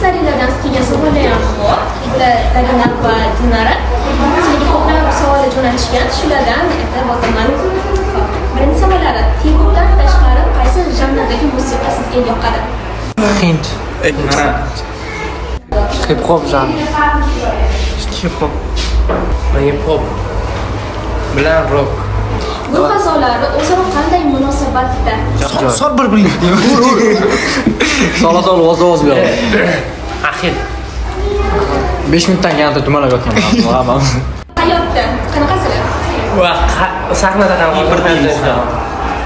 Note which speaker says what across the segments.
Speaker 1: Do'stlaringlardan kelgan savollar ham bor. Bular Darina va Dinara. Sizlarga ko'plab savollar jo'natishgan. Shulardan aytib o'taman. Xo'p, birinchi savollari: K-popdan tashqari qaysi janrdagi musiqa sizga yoqadi?
Speaker 2: Hind.
Speaker 3: Hip hop janri.
Speaker 2: Hip hop.
Speaker 3: Menga pop bilan rock.
Speaker 1: Guruh a'zolari o'zaro qanday munosabatda?
Speaker 2: Sol bir biringni.
Speaker 4: Sola sol ovoz ovoz bilan.
Speaker 3: Axir.
Speaker 4: 5 minutdan keyin dumalab yotgan hammamiz.
Speaker 1: Hayotda qanaqasizlar?
Speaker 3: Va sahnada ham bir.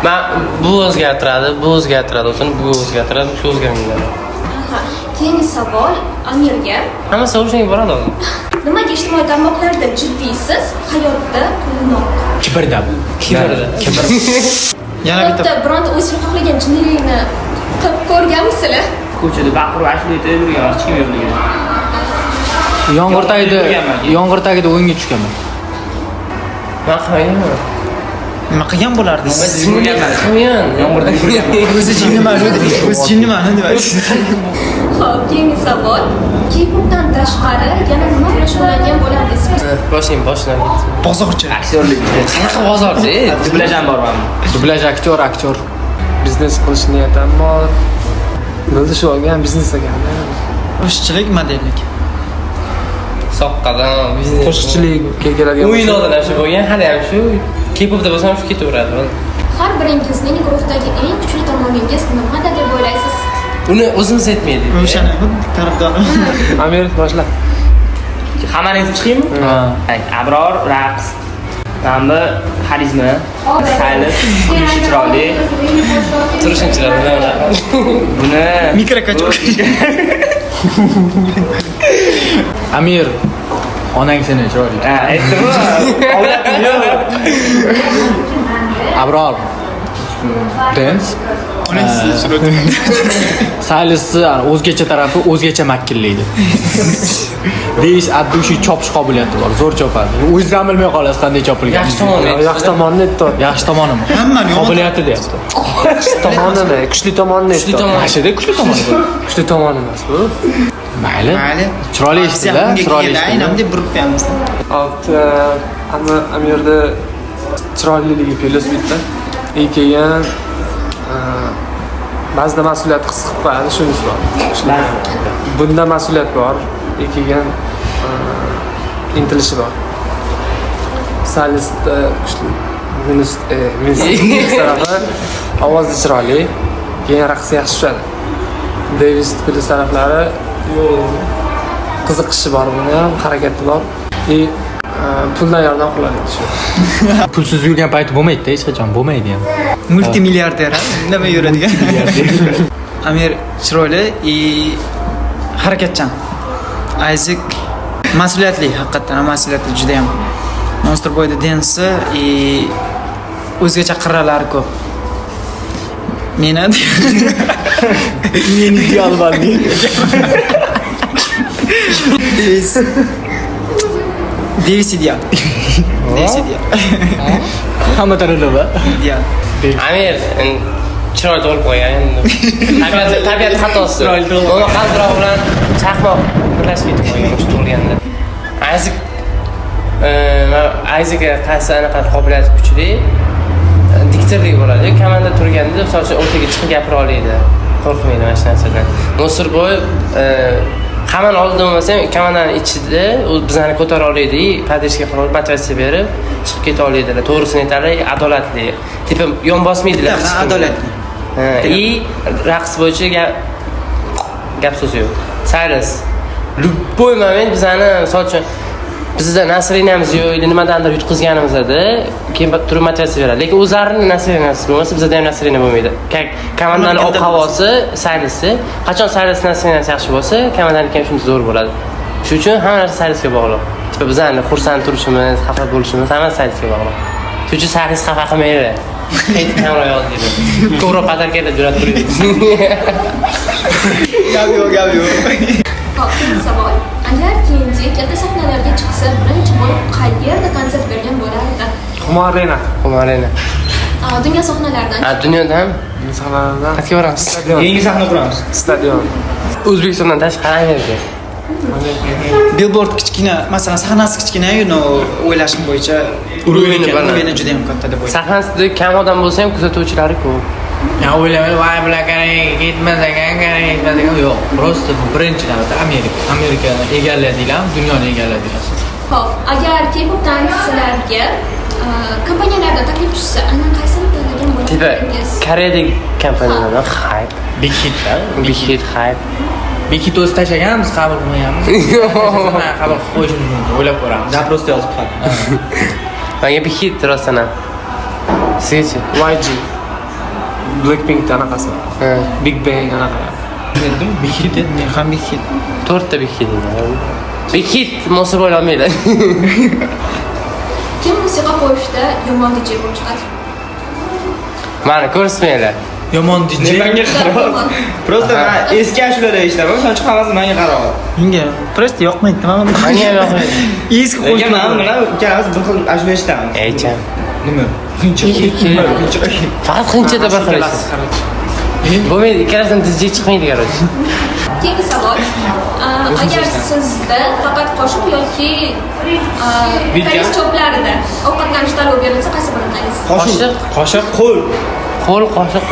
Speaker 3: Man bu o'zgartiradi, bu o'zgartiradi, o'zini bu o'zgartiradi, shu o'zgarmaydi.
Speaker 1: Aha. Keyingi savol Amirga.
Speaker 3: Hamma savol shunga boradi hozir.
Speaker 1: Nimaga ijtimoiy tarmoqlarda jiddiysiz, hayotda quvnoq?
Speaker 4: Kibrda bu.
Speaker 3: Kibrda.
Speaker 4: Kibr.
Speaker 2: Yana bitta.
Speaker 1: Hayotda bironta o'zingiz xohlagan jinnilikni qilib ko'rganmisizlar?
Speaker 5: Ko'chada baqirib ashula aytib yurgan, hech kim yo'qligini.
Speaker 4: Yomg'ir tagida,
Speaker 5: Yurganman.
Speaker 4: Yomg'ir tagida o'yinga tushganman.
Speaker 3: Man qilmaganman.
Speaker 2: Nima qilgan bo'lardingiz?
Speaker 3: Man jinnilik qilmagan.
Speaker 5: Yomg'irda yurganman.
Speaker 2: O'zi jinniman, o'zi jinniman deb aytdi.
Speaker 1: Xo'p, keyingi savol. K-popdan tashqari yana nima bilan shug'ullangan bo'lardingiz?
Speaker 3: Boshing boshidan ketsin.
Speaker 2: Bozorchi.
Speaker 5: Aktyorlik.
Speaker 3: Qanaqa bozorchi?
Speaker 5: Dublyaj ham bor manda.
Speaker 4: Dublyaj aktyor, aktyor.
Speaker 3: Biznes qilish niyatim bor. Bo'ldi, shu olgan biznes ekan.
Speaker 2: Qo'shiqchilik, modellik.
Speaker 3: Soqqadan biznes.
Speaker 6: Qo'shiqchilikka keladigan
Speaker 3: 10 yil oldin ham shu bo'lgan, hali ham shu. K-popda bo'lsam shu ketaveradi.
Speaker 1: Har biringizning guruhdagi eng kuchli tomoningiz nimada deb o'ylaysiz?
Speaker 3: Uni o'zimiz aytmaydik.
Speaker 2: O'shani tarafdori.
Speaker 6: Amir, boshla.
Speaker 5: Hammani aytib chiqaymi?
Speaker 4: Ha.
Speaker 5: Abror raqs. Mana xarizma, Saylis kulishi chiroyli.
Speaker 3: Turishing chiroyli.
Speaker 5: Buni
Speaker 2: Микрокачок.
Speaker 4: Amir, onang seni chiroyli.
Speaker 5: Ha, aytdim-ku. Avladim yo'q.
Speaker 4: Abror. Dance.
Speaker 2: Onang sizni chiroyli.
Speaker 4: Saylisni o'zgacha tarafi, o'zgacha makillaydi. Deyish от души chopish qobiliyati bor. Zo'r chopadi. O'zingiz ham bilmay qolasiz qanday chopilganini.
Speaker 3: Yaxshi tomoni.
Speaker 6: Yaxshi tomonini aytdi.
Speaker 4: Yaxshi tomonimi?
Speaker 2: Hammani yomon
Speaker 4: Qobiliyati deyapti.
Speaker 6: Tomonini, kuchli tomonini
Speaker 3: Kuchli
Speaker 6: aytdi.
Speaker 3: tomoni.
Speaker 4: Mana shida kuchli tomoni bu.
Speaker 6: Kuchli tomoni emas bu.
Speaker 4: Mayli.
Speaker 2: Mayli.
Speaker 4: Chiroyli
Speaker 2: Sen
Speaker 4: eshitdilar,
Speaker 2: unga
Speaker 4: chiroyli
Speaker 2: kelganda aynan
Speaker 4: eshitdilar.
Speaker 2: bunday burib qo'yamiz.
Speaker 6: Hop, Amirda chiroyliligi plyus bitta. И keyin ba'zida mas'uliyat his qilib qo'yadi, shunisi bor. Bunda mas'uliyat bor. И keyin intilishi bor. Salisda kuchli minus, minus tarafi ovozi chiroyli, keyin raqsi yaxshi tushadi. Davis plyus taraflari qiziqishi bor, buni ham harakati bor. И puldan yordam qiladi shu.
Speaker 4: Pulsiz yurgan payti bo'lmaydi-da, hech qachon bo'lmaydi ham.
Speaker 2: Multimilliarder, ha? Indamay yuradigan. Amir chiroyli и harakatchan. Ayzik mas'uliyatli, haqiqatdan ham mas'uliyatli juda ham. Monster Boyda dansi и o'zgacha qirralari ko'p. Meni
Speaker 4: Men idealman.
Speaker 2: Davis. Davis ideal. Davis ideal.
Speaker 4: Hamma taraflama.
Speaker 2: Ideal.
Speaker 3: Amir chiroyli tug'ilib qolgan endi. Tabiat xatosi. Uni qaltiroq bilan chaqmoq birlashib ketib qolgan o'sha tug'ilganda. Ayzik, Ayzikga qaysi anaqa qobiliyati kuchli, diktorlik bo'ladi. Komanda turganda, misol uchun, o'rtaga chiqib gapira oladi. Qo'rqmaydi mana shu narsadan. Nosirboy hammani oldida bo'lmasa ham, komandani ichida u bizani ko'tara oladi, поддержка qilib, motivatsiya berib chiqib keta oladilar. To'g'risini aytadi, adolatli. Типа yon bosmaydilar hech kimga.
Speaker 2: Adolatli.
Speaker 3: Ha, и raqs bo'yicha gap so'z yo'q. Cyrus любой момент bizani, misol uchun, bizda настроения miz yo'q или nimadandir yutqizganimizda, keyin turib motivatsiya beradi. Lekin o'zlarini настроения si bo'lmasa, bizada ham настроение bo'lmaydi. Как komandani ob havosi Cyrusni. Qachon Cyrus настроения si yaxshi bo'lsa, komandaniki ham shuncha zo'r bo'ladi. Shuning uchun hamma narsa Cyrusga bog'liq. Типа bizani xursand turishimiz, xafa bo'lishimiz, hammasi Cyrusga bog'liq. Shuning uchun Cyrus xafa qilmaydi. Hech kamroq yoz deydi. Ko'proq подарка lar jo'natib turadi.
Speaker 2: Gap yo'q, gap yo'q.
Speaker 1: Xo'p, keyingi savol. Agar Kendi katta sahnalarga chiqsa, birinchi bo'lib qayerda konsert bergan bo'lardi?
Speaker 6: Humo Arena.
Speaker 3: Humo Arena.
Speaker 1: Dunyo sahnalaridan.
Speaker 3: Ha, dunyodan
Speaker 6: Sahnalardan
Speaker 3: qayerga boramiz?
Speaker 5: Yangi sahna quramiz.
Speaker 6: Stadion.
Speaker 3: O'zbekistondan tashqari Amerika.
Speaker 2: Billboard kichkina, masalan, sahnasi kichkina, но o'ylashim bo'yicha
Speaker 3: Уровень baland.
Speaker 2: Уровень juda ham katta deb o'ylayman.
Speaker 3: Sahnasida kam odam bo'lsa ham kuzatuvchilari ko'p.
Speaker 4: Ya o'ylamaydi, voy bular Koreyaga ketmas ekan, Koreyaga ketmas ekan. Yo'q, просто bu birinchi navbatda Amerika. Amerikani egalladinglar, dunyoni egalladinglar.
Speaker 1: Xo'p, agar K-popdan sizlarga kompaniyalardan taklif tushsa, aynan qaysini tanlagan
Speaker 3: Типа
Speaker 1: bo'lardingiz?
Speaker 3: Koreyadagi kompaniyalardan Hype,
Speaker 4: Big Hit,
Speaker 3: Big Hit, Hype.
Speaker 4: Big Hit o'zi tashlagan, biz qabul qilmaganmiz. Man qabul qilib qo'yishimiz mumkin, o'ylab ko'ramiz.
Speaker 5: Запрос da yozib qoldi.
Speaker 3: Menga Big Hit rostdan ham. Sizgachi?
Speaker 6: YG. Blackpink anaqasi.
Speaker 3: Ha,
Speaker 6: Big Bang anaqa.
Speaker 2: Dedim, Big Hit dedim, men ham Big Hit.
Speaker 3: To'rtta Big Hit edi. Big Hit mosa bo'lolmaydi.
Speaker 1: Kim musiqa qo'yishda yomon DJ bo'lib chiqadi?
Speaker 3: Mani ko'rsatmanglar.
Speaker 4: Yomon DJ.
Speaker 5: Menga qarab. Просто men eski ashulalar eshitaman, o'shaning uchun hammasi menga qarab.
Speaker 2: Menga просто yoqmaydi, nima?
Speaker 3: Menga ham yoqmaydi.
Speaker 2: Eski
Speaker 5: Lekin
Speaker 2: qo'shiq.
Speaker 5: men bilan ikkalamiz bir xil ashula eshitamiz.
Speaker 3: Ey-cham.
Speaker 5: Nima? Xincha.
Speaker 3: Faqat xinchada bir xil eshitadi. Bo'lmaydi, ikkalasidan DJ chiqmaydi, короче.
Speaker 1: Keyingi savol. Agar sizda faqat qoshiq yoki koreys cho'plarida ovqatlanish tanlovi berilsa, qaysi birini tanlaysiz?
Speaker 3: Qoshiq,
Speaker 5: Qoshiq, qo'l.
Speaker 3: Qo'l, qoshiq,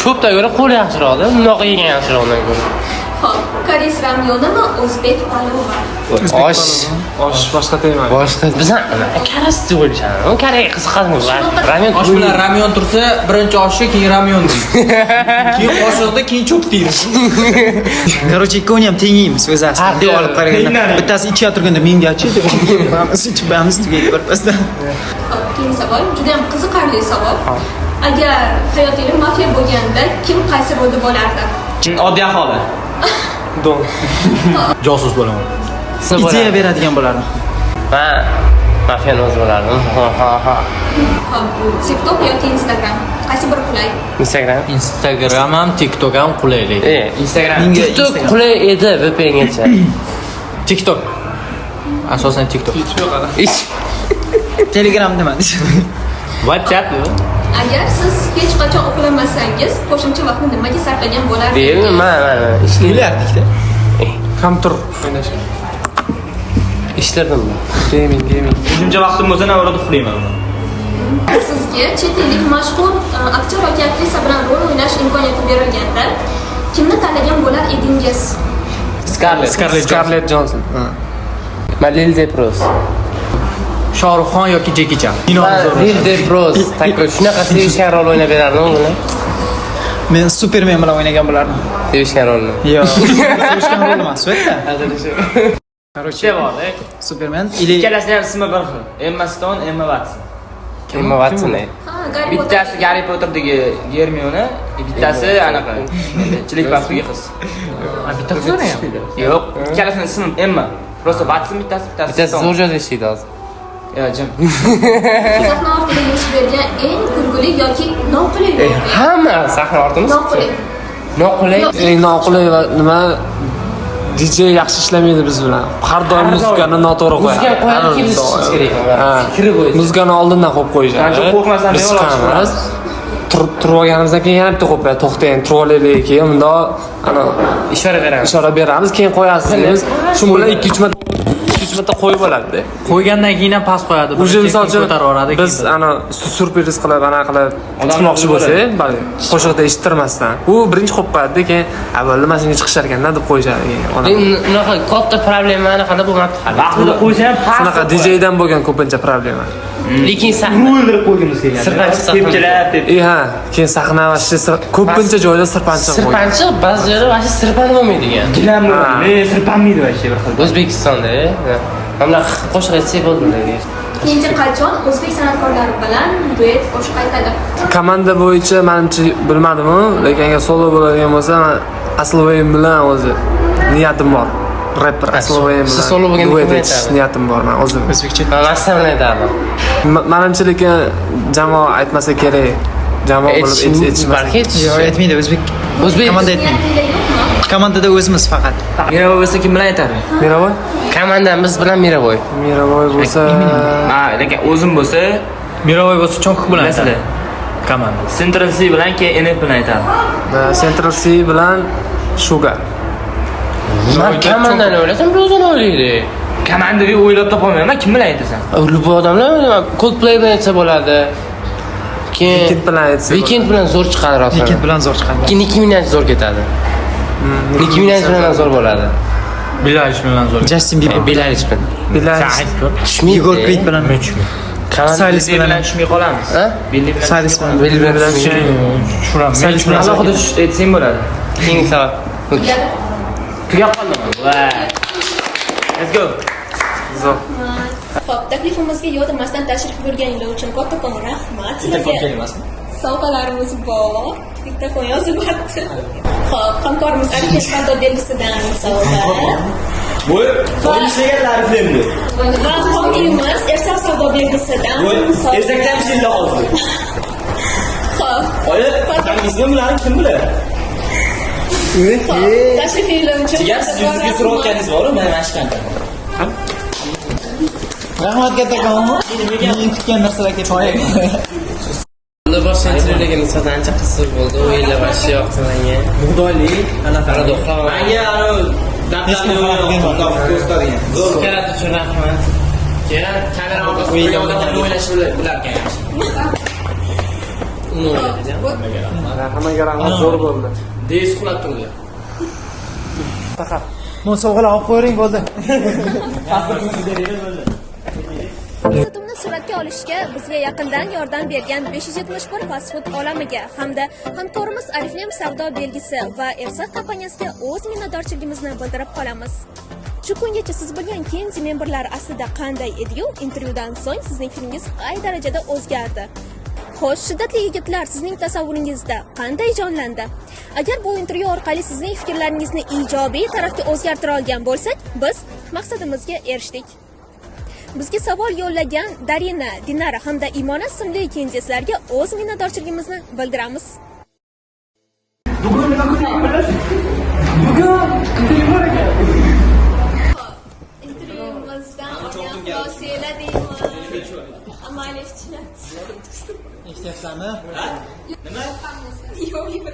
Speaker 3: cho'pdan ko'ra qo'l yaxshiroqda, bundoq yegan yaxshiroq undan ko'ra.
Speaker 1: Xo'p, koreys ramyonimi, o'zbek palovi?
Speaker 3: Osh.
Speaker 6: Osh boshqa tema.
Speaker 3: Boshqa biz koreys deb o'ylashadi. U Koreyaga qiziqadimi? Ramyon.
Speaker 4: Osh bilan ramyon tursa, birinchi oshni, keyin ramyon deydi. Keyin qoshiqda, keyin cho'p deydi.
Speaker 2: Короче, ikkovini ham teng yeymiz o'zi aslida.
Speaker 3: Farqi yo'q.
Speaker 2: Olib qaraganda bittasi ichib turganda mengachi deb qo'yamiz, ichib qo'yamiz, tugaydi birpasda.
Speaker 1: Xo'p, keyingi savol juda ham qiziqarli savol. Agar hayotingda mafiya bo'lganda, kim qaysi rolda bo'lardi?
Speaker 5: Oddiy aholi.
Speaker 6: Don.
Speaker 4: Josus bo'laman.
Speaker 2: Ideya beradigan bo'lardim.
Speaker 3: Man mafiyani o'zi bo'lardim. Ha ha ha.
Speaker 1: Xo'p, TikTok yoki Instagram, qaysi biri qulay?
Speaker 3: Instagram.
Speaker 4: Instagram ham, TikTok ham qulay lekin.
Speaker 5: Instagram.
Speaker 2: Menga
Speaker 3: TikTok
Speaker 2: Instagram.
Speaker 3: qulay edi VPNgacha.
Speaker 4: TikTok. Asosan TikTok.
Speaker 3: Ish.
Speaker 2: Telegram nima?
Speaker 4: WhatsApp.
Speaker 1: Agar siz hech qachon uxlamasangiz, qo'shimcha vaqtni nimaga sarflagan bo'lardingiz?
Speaker 3: Deymi? Man ishlayman.
Speaker 2: O'ylardikda.
Speaker 6: Kompyuter o'ynash.
Speaker 3: Ishlardim.
Speaker 6: Gaming, gaming.
Speaker 5: Qo'shimcha vaqtim bo'lsa, navrada uxlayman.
Speaker 1: Sizga chet ellik mashhur aktyor yoki aktrisa bilan rol o'ynash imkoniyati berilganda, kimni tanlagan bo'lar edingiz?
Speaker 5: Scarlett.
Speaker 4: Scarlett Johansson.
Speaker 6: Scarlett Johansson. Ha.
Speaker 3: Man Lil Depros.
Speaker 4: Shohruxxon yoki Jeki Chan.
Speaker 3: Man Lil Depros. Такой shunaqa sevishgan rol o'ynab berardim uni.
Speaker 2: Men Superman bilan o'ynagan bo'lardim.
Speaker 3: Sevishgan rolni.
Speaker 2: Yo'q. Sevishgan rol emas, u yerda. Короче, Superman или
Speaker 5: Ikkalasini ham ismi bir xil. Emma Stone, Emma Watson.
Speaker 3: Emma Watson.
Speaker 1: Ha, Garri
Speaker 5: Bittasi
Speaker 1: Potter.
Speaker 5: Garri Potterdagi Germiona, bittasi anaqa Chilik baxtiga qiz.
Speaker 4: Bitta qiz ham.
Speaker 5: Yo'q, ikkalasini ismi Emma. Просто Watson bittasi, bittasi
Speaker 3: Bittasi
Speaker 5: Stone.
Speaker 3: zo'r joyda ishlaydi hozir.
Speaker 5: Yo, jim.
Speaker 1: Sahna ortida yuz bergan eng kulgili yoki noqulay voqea.
Speaker 3: Hamma sahna ortimiz.
Speaker 1: Noqulay.
Speaker 3: Noqulay.
Speaker 6: Eng noqulay va nima, DJ yaxshi ishlamaydi biz bilan. Har doim muzikani noto'g'ri qo'yadi.
Speaker 3: Muzikani qo'yadi, keyin biz chiqishimiz kerak.
Speaker 6: Ha.
Speaker 3: Fikri bo'yicha.
Speaker 6: Muzikani oldindan qo'yib qo'yishadi.
Speaker 5: Ancha qo'rqmasdan
Speaker 6: Biz
Speaker 5: bemalol
Speaker 6: chiqamiz. Turib olganimizdan keyin yana bitta qo'yib qo'yadi. To'xtang, turib olaylik, keyin bundoq ana
Speaker 3: Ishora beramiz.
Speaker 6: ishora beramiz, keyin qo'yasiz deymiz. Shu bilan 2-3 marta qo'yib oladi.
Speaker 4: Qo'ygandan keyin ham past qo'yadi.
Speaker 6: Уже misol uchun
Speaker 4: ko'tarib yuboradi.
Speaker 6: biz ana syurpriz qilib, ana qilib chiqmoqchi bo'lsak, balki qo'shiqda eshittirmasdan. U birinchi qo'yib qo'yadi, keyin avvalda mana shunga chiqishar ekanda deb qo'yishadi keyin. Odam.
Speaker 3: Unaqa katta problema anaqada bo'lmabdi hali.
Speaker 5: Vaqtida qo'ysa ham past.
Speaker 6: Shunaqa DJ-dan bo'lgan ko'pincha problema.
Speaker 3: Lekin sahna
Speaker 5: O'ldirib qo'ygimiz kelgan.
Speaker 3: Sirpanchiq sahna.
Speaker 5: Tepkilab, tep.
Speaker 6: И ha, keyin sahna вообще ko'pincha joyda sirpanchiq bo'lgan.
Speaker 3: Sirpanchiq ba'zi joyda вообще sirpanib bo'lmaydigan.
Speaker 5: Gilam
Speaker 6: Ha.
Speaker 5: bo'ladi. Sirpanmaydi вообще bir xil.
Speaker 3: O'zbekistonda, mana bunaqa qo'shiq aytsak bo'ldi lekin.
Speaker 1: Keyinchi qachon o'zbek san'atkorlari bilan duet qo'shiq aytadi?
Speaker 6: Komanda bo'yicha manimcha bilmadim-u, lekin agar solo bo'ladigan bo'lsa, man Asl bilan o'zi niyatim bor. Rapper Asl bilan
Speaker 3: Siz solo bo'lganda
Speaker 6: duet
Speaker 3: kim
Speaker 6: aytish
Speaker 3: aytadi?
Speaker 6: niyatim bor man o'zim.
Speaker 2: O'zbekcha.
Speaker 3: Man Mastan bilan aytardim.
Speaker 6: Manimcha lekin jamoa aytmasa kerak. Jamoa bo'lib aytishmasa.
Speaker 3: Balki aytish.
Speaker 2: Yo'q, aytmaydi o'zbek.
Speaker 3: O'zbek
Speaker 2: Komanda aytmaydi.
Speaker 1: Niyatinglar yo'qmi?
Speaker 2: Komandada o'zimiz faqat.
Speaker 5: Miraboy bo'lsa kim bilan aytadi?
Speaker 6: Miraboy?
Speaker 3: Komandamiz bilan Miraboy.
Speaker 6: Miraboy bo'lsa,
Speaker 5: Ha, lekin o'zim bo'lsa,
Speaker 4: Miraboy bo'lsa Chonkuk bilan
Speaker 5: bilasizlar.
Speaker 4: aytadi. Komanda.
Speaker 5: Central Cee bilan, keyin NF bilan aytadi.
Speaker 6: Central Cee bilan Suga.
Speaker 3: Man komandani o'ylasam, bir o'zini o'ylaydi.
Speaker 5: Komandaviy o'ylab topolmayman. Kim bilan aytasan?
Speaker 3: Любой odamlar, Coldplay bilan aytsa bo'ladi. Keyin
Speaker 6: Weeknd bilan aytsa.
Speaker 3: Weeknd bilan zo'r chiqadi rostdan.
Speaker 2: Weeknd bilan zo'r chiqadi.
Speaker 3: Keyin Nicki Minaj zo'r ketadi. Nicki Minaj bilan ham zo'r bo'ladi.
Speaker 4: Billie Eilish bilan zo'r.
Speaker 2: Justin Bieber.
Speaker 3: Billie Eilish bilan.
Speaker 6: Billie
Speaker 4: Sen
Speaker 6: Eilish.
Speaker 4: ayt ko'r.
Speaker 3: Tushmaydi.
Speaker 2: Igor Creed bilan.
Speaker 3: Komanda-
Speaker 2: Silas
Speaker 5: Billy
Speaker 2: bilan.
Speaker 5: bilan tushmay qolamiz.
Speaker 3: Ha?
Speaker 5: Billy bilan.
Speaker 2: Silas bilan.
Speaker 3: Billie bilan tushmaydi.
Speaker 4: Tushiraman.
Speaker 2: Silas bilan.
Speaker 5: Alohida aytsang bo'ladi.
Speaker 3: Keyingi savol.
Speaker 5: Tugab qoldimi? Va. Let's go.
Speaker 6: Zo'r.
Speaker 1: Xo'p, taklifimizga yo'ldirmasdan tashrif buyurganinglar uchun kattakon rahmat. Sizlarga sovg'alarimiz bor. Diktafon yozilyapti. Xo'p, hamkorimiz Arifin savdo belgisidan sovg'a.
Speaker 7: Bu ishlaganlar endi.
Speaker 1: Va homiyimiz Ersak savdo belgisidan sovg'a.
Speaker 7: Ersakdan ishlaydi hozir.
Speaker 1: Xo'p,
Speaker 7: Oyi, taniysiz bularni, kim bular?
Speaker 1: xo'p, tashrifinglar uchun
Speaker 7: Jigar, siz
Speaker 1: kattakon
Speaker 7: yuzga
Speaker 1: rahmat.
Speaker 7: surayotganingiz boru, mana mana shu.
Speaker 2: Rahmat kattakon. Men kutgan narsalar keldi.
Speaker 3: Unda boshqa intervyularga nisbatan ancha qiziq bo'ldi. O'yinlar вообще yoqdi menga.
Speaker 7: Bug'doyli,
Speaker 3: Anaqa uxlamadim.
Speaker 7: Menga anavi
Speaker 2: Hech kim xalaqit bermadi.
Speaker 7: ko'rsatadigan. Zo'r.
Speaker 3: Karat uchun rahmat. Keyin kamera orqasida turgan odamlarni o'ylashi bilarkan yaxshi. Uni o'ylaydi.
Speaker 6: Hammaga rahmat, zo'r bo'ldi.
Speaker 3: Deyish uxlab turdi.
Speaker 2: Bu sovg'alar olib qo'ying, bo'ldi.
Speaker 1: Ko'rsatuvni suratga olishga bizga yaqindan yordam bergan 571 fast food olamiga hamda hamkorimiz Ariflem savdo belgisi va Ersak kompaniyasiga o'z minnatdorchiligimizni bildirib qolamiz. Shu kungacha siz bilgan Kenzi memberlari aslida qanday edi-yu, intervyudan so'ng sizning fikringiz qay darajada o'zgardi? Xo'sh, shiddatli yigitlar sizning tasavvuringizda qanday jonlandi? Agar bu intervyu orqali sizning fikrlaringizni ijobiy tarafga o'zgartira olgan bo'lsak, biz maqsadimizga erishdik. Bizga savol yo'llagan Darina, Dinara hamda Imona ismli kendislarga o'z minnatdorchiligimizni bildiramiz.
Speaker 7: Bugun nima kun bilasiz? Bugun intervyu ekan.
Speaker 1: Intervyumizdan olgan xulosalar deymiz. Amaliy tushunyapsiz.
Speaker 2: Eshityapsizlarmi?
Speaker 1: Yo'q, yo'q.